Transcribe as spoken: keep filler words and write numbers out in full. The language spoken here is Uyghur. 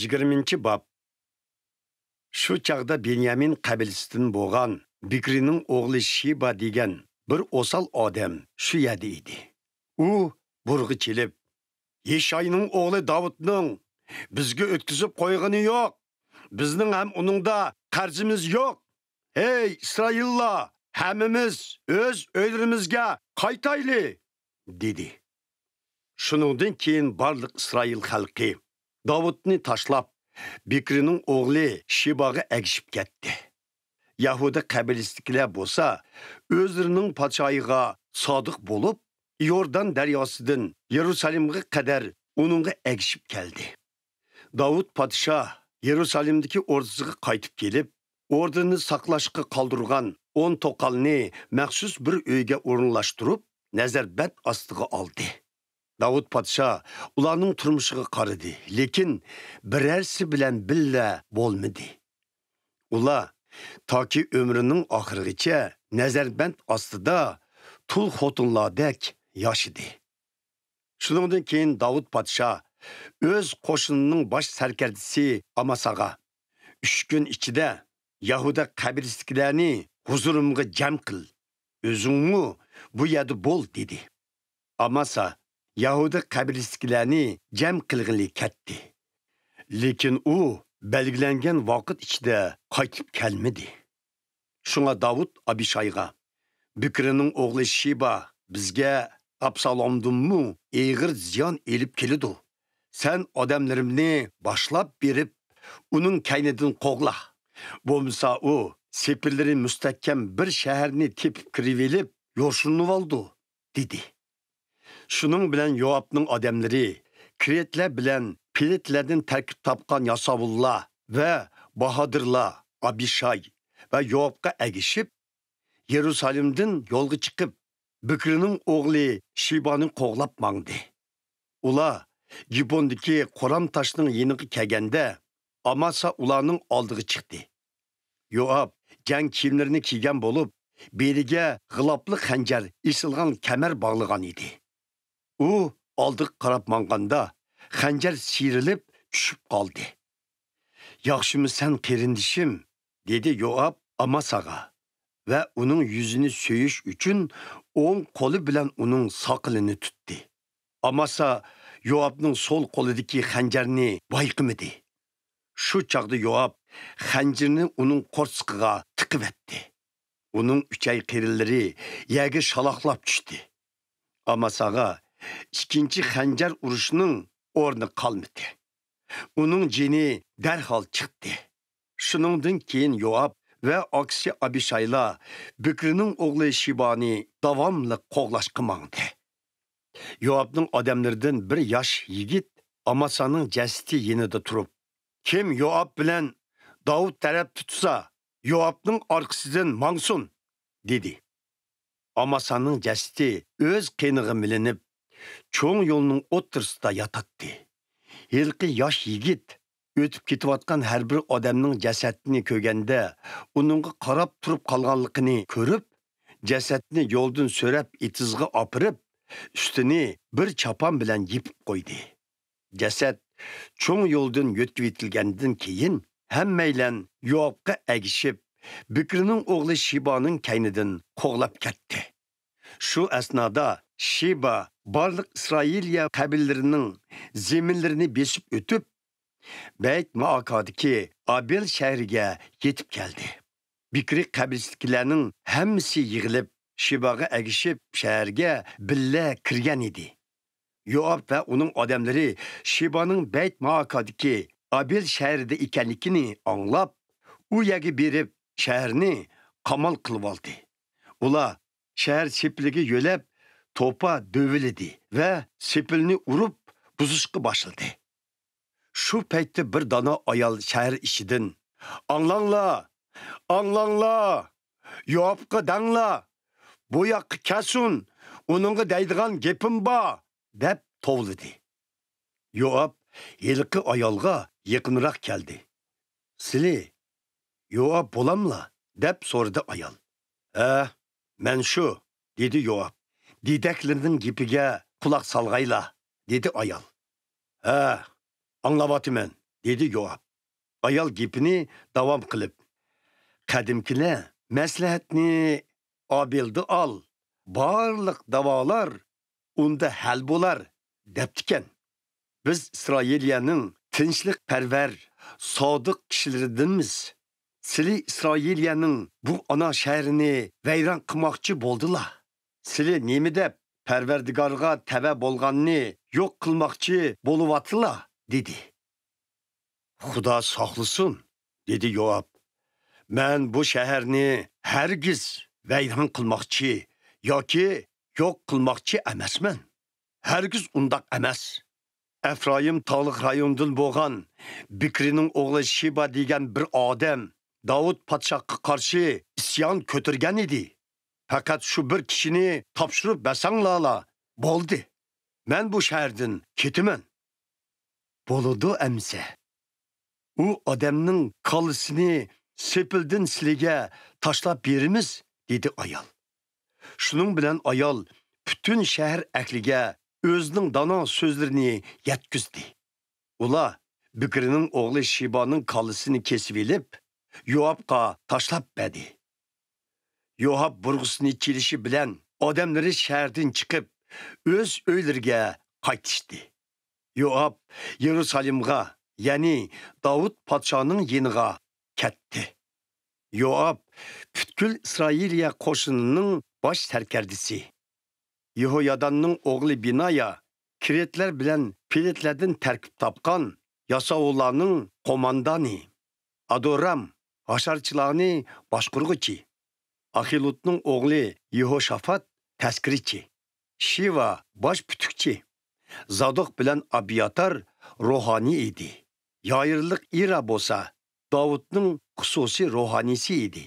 يىگىرمىنچى باب. شۇ چاغدا بېنيامىن قەبىلىسىدىن بولغان بىكرىنىڭ ئوغلى شىبا دېگەن بىر ئوسال ئادەم شۇ يەردە ئىدى. ئۇ بۇرغا چېلىپ، «يىشاينىڭ ئوغلى داۋۇتنىڭ بىزگە ئۆتكۈزۈپ قويغىنى يوق، بىزنىڭ ھەم ئۇنىڭدا قەرزىمىز يوق. ھەي، ئىسرائىللار، ھەممىمىز ئۆز ئۆيلىرىمىزگە قايتايلى!» دېدى. شۇنىڭدىن كېيىن بارلىق ئىسرائىل خەلقى داۋۇتنى تاشلاپ، بىكرىنىڭ ئوغلى شىباغا ئەگىشىپ كەتتى. يەھۇدا قەبىلىسىدىكىلەر بولسا ئۆزلىرىنىڭ پادىشاھىغا سادىق بولۇپ، يوردان دەرياسىدىن يېرۇسالىمغا قەدەر ئۇنىڭغا ئەگىشىپ كەلدى. داۋۇت پادىشاھ يېرۇسالىمدىكى ئوردىسىغا قايتىپ كېلىپ، ئوردىنى ساقلاشقا قالدۇرغان ئون توقالنى مەخسۇس بىر ئۆيگە ئورۇنلاشتۇرۇپ، نەزەربەند ئاستىغا ئالدى. داۋۇت پادىشاھ ئۇلارنىڭ تۇرمۇشىغا قارىدى، لېكىن بىرەرسى بىلەن بىللە بولمىدى. ئۇلار تاكى ئۆمرىنىڭ ئاخىرىغىچە نەزەربەند ئاستىدا تۇل خوتۇنلاردەك ياشىدى. شۇنىڭدىن كېيىن داۋۇت پادىشاھ ئۆز قوشۇنىنىڭ باش سەركەردىسى ئاماساغا، «ئۈچ كۈن ئىچىدە يەھۇدا قەبىلىسىدىكىلەرنى ھۇزۇرۇمغا جەم قىل، ئۆزۈڭمۇ بۇ يەردە بول» دېدى. ئاماسا يەھۇدا قەبىلىسىدىكىلەرنى جەم قىلغىلى كەتتى. لېكىن ئۇ بەلگىلەنگەن ۋاقىت ئىچىدە قايتىپ كەلمىدى. شۇڭا داۋۇت ئابىشايغا، «بىكرىنىڭ ئوغلى شىبا بىزگە ئابسالومدىنمۇ ئېغىر زىيان ئېلىپ كېلىدۇ. سەن ئادەملىرىمنى باشلاپ بېرىپ، ئۇنىڭ كەينىدىن قوغلا. بولمىسا ئۇ سېپىللىرى مۇستەھكەم بىر شەھەرنى تېپىپ كىرىۋېلىپ يوشۇرۇنۇۋالىدۇ» دېدى. شۇنىڭ بىلەن يوئابنىڭ ئادەملىرى، كرېتلەر بىلەن پېلېتلەردىن تەركىب تاپقان ياساۋۇللار ۋە باھادىرلار ئابىشاي ۋە يوئابقا ئەگىشىپ، يېرۇسالىمدىن يولغا چىقىپ، بىكرىنىڭ ئوغلى شىبانى قوغلاپ ماڭدى. ئۇلار گىبوندىكى قورام تاشنىڭ يېنىغا كەلگەندە، ئاماسا ئۇلارنىڭ ئالدىغا چىقتى. يوئاب جەڭ كىيىملىرىنى كىيگەن بولۇپ، بېلىگە غىلاپلىق خەنجەر ئېسىلغان كەمەر باغلىغان ئىدى. ئۇ ئالدىغا قاراپ ماڭغاندا، خەنجەر سىيرىلىپ چۈشۈپ قالدى. «ياخشىمۇ سەن، قېرىندىشىم؟» دېدى يوئاب ئاماساغا ۋە ئۇنىڭ يۈزىنى سۆيۈش ئۈچۈن ئوڭ قولى بىلەن ئۇنىڭ ساقىلىنى تۇتتى. ئاماسا يوئابنىڭ سول قولىدىكى خەنجەرنى بايقىمىدى. شۇ چاغدا يوئاب خەنجىرىنى ئۇنىڭ قورسىقىغا تىقىۋەتتى. ئۇنىڭ ئۈچەي قېرىنلىرى يەرگە شالاقلاپ چۈشتى. ئاماساغا ئىككىنچى خەنجەر ئۇرۇشنىڭ ئورنى قالمىدى. ئۇنىڭ جېنى دەرھال چىقتى. شۇنىڭدىن كېيىن يوئاب ۋە ئاكىسى ئابىشايلار بىكرىنىڭ ئوغلى شىبانى داۋاملىق قوغلاشقا ماڭدى. يوئابنىڭ ئادەملىرىدىن بىر ياش يىگىت ئاماسانىڭ جەسىتى يېنىدا تۇرۇپ، «كىم يوئاب بىلەن داۋۇت تەرەپ تۇتسا، يوئابنىڭ ئارقىسىدىن ماڭسۇن!» دېدى. ئاماسانىڭ جەسىتى ئۆز قېنىغا مىلىنىپ، چوڭ يولنىڭ ئوتتۇرىسىدا ياتاتتى. ھېلىقى ياش يىگىت ئۆتۈپ كېتىۋاتقان ھەر بىر ئادەمنىڭ جەسەتىنى كۆرگەندە، ئۇنىڭغا قاراپ تۇرۇپ قالغانلىقىنى كۆرۈپ، جەسەتنى يولدىن سۆرەپ ئېتىزغا ئاپىرىپ، ئۈستىنى بىر چاپان بىلەن يېپىپ قويدى. جەسەت چوڭ يولدىن يۆتكىۋېتىلگەندىن كېيىن، ھەممەيلەن يوئابقا ئەگىشىپ، بىكرىنىڭ ئوغلى شىبانىڭ كەينىدىن قوغلاپ كەتتى. شۇ ئەسنادا شىبا بارلىق ئىسرائىلىيە قەبىلىلىرىنىڭ زېمىنلىرىنى بېسىپ ئۆتۈپ، بەيت مائاكادىكى ئابېل شەھىرىگە يېتىپ كەلدى. بىكرى قەبىلىسىدىكىلەرنىڭ ھەممىسى يىغىلىپ، شىباغا ئەگىشىپ شەھەرگە بىللە كىرگەن ئىدى. يوئاب ۋە ئۇنىڭ ئادەملىرى شىبانىڭ بەيت مائاكادىكى ئابېل شەھىرىدە ئىكەنلىكىنى ئاڭلاپ، ئۇ يەرگە بېرىپ، شەھەرنى قامال قىلىۋالدى. ئۇلار شەھەر سېپىلىگە يۆلەپ، توپا دۆۋىلىدى ۋە سېپىلنى ئۇرۇپ بۇزۇشقا باشلىدى. شۇ پەيتتە بىر دانا ئايال شەھەر ئىچىدىن، «ئاڭلاڭلار! ئاڭلاڭلار! يوئابقا دەڭلار! بۇ ياققا كەلسۇن! ئۇنىڭغا دەيدىغان گېپىم بار!» دەپ توۋلىدى. يوئاب ھېلىقى ئايالغا يېقىنراق كەلدى. «سىلى يوئاب بولاملا؟» دەپ سورىدى ئايال. «ھە، مەن شۇ»، دېدى يوئاب. «دېدەكلىرىنىڭ گېپىگە قۇلاق سالغايلا»، دېدى ئايال. «ھە، ئاڭلاۋاتىمەن. دېدى يوئاب. ئايال گېپىنى داۋام قىلىپ، قەدىمكىلەر مەسلىھەتنى ئابېلدا ئال، بارلىق داۋالار ئۇندا ھەل بولار، دەپتىكەن. بىز ئىسرائىلىيەنىڭ تىنچلىقپەرۋەر، سادىق كىشىلىرىدىنمىز. سىلى ئىسرائىلىيەنىڭ بۇ ئانا شەھىرىنى ۋەيران قىلماقچى بولدىلا. سىلى نېمە دەپ پەرۋەردىگارغا تەۋە بولغاننى يوق قىلماقچى بولۇۋاتىلا؟ دېدى. خۇدا ساقلىسۇن، دېدى يوئاب. مەن بۇ شەھەرنى ھەرگىز ۋەيران قىلماقچى ياكى يوق قىلماقچى ئەمەسمەن. ھەرگىز ئۇنداق ئەمەس. ئەفرايىم تاغلىق رايونىدىن بولغان بىكرىنىڭ ئوغلى شىبا دېگەن بىر ئادەم داۋۇت پادىشاھقا قارشى ئىسيان كۆتۈرگەن ئىدى. پەقەت شۇ بىر كىشىنى تاپشۇرۇپ بەرسەڭلارلا بولدى. مەن بۇ شەھەردىن كېتىمەن. بولىدۇ ئەمىسە. ئۇ ئادەمنىڭ كاللىسىنى سېپىلدىن سىلىگە تاشلاپ بېرىمىز، دېدى ئايال. شۇنىڭ بىلەن ئايال پۈتۈن شەھەر ئەھلىگە ئۆزىنىڭ دانا سۆزلىرىنى يەتكۈزدى. ئۇلار بىكرىنىڭ ئوغلى شىبانىڭ كاللىسىنى كېسىۋېلىپ، يوئابقا تاشلاپ بەردى. يوئاب بۇرغىسىنى چېلىشى بىلەن ئادەملىرى شەھەردىن چىقىپ، ئۆز ئۆيلىرىگە قايتىشتى. يوئاب يېرۇسالېمغا، يەنى داۋۇت پادىشاھنىڭ يېنىغا كەتتى. يوئاب پۈتكۈل ئىسرائىلىيە قوشۇنىنىڭ باش سەركەردىسى. يېھوياداننىڭ ئوغلى بىنايا كىرېتلەر بىلەن پېلېتلەردىن تەركىب تاپقان ياساۋۇللارنىڭ قوماندانى. ئادورام ھاشارچىلارنى باشقۇرغۇچى. ئاخىلۇدنىڭ ئوغلى يېھوشافات تەسكىرىچى. شىۋا باش پۈتۈكچى. زادوق بىلەن ئابياتار روھانىي ئىدى. يايىرلىق ئىرا بولسا داۋۇتنىڭ خۇسۇسىي روھانىيسى ئىدى.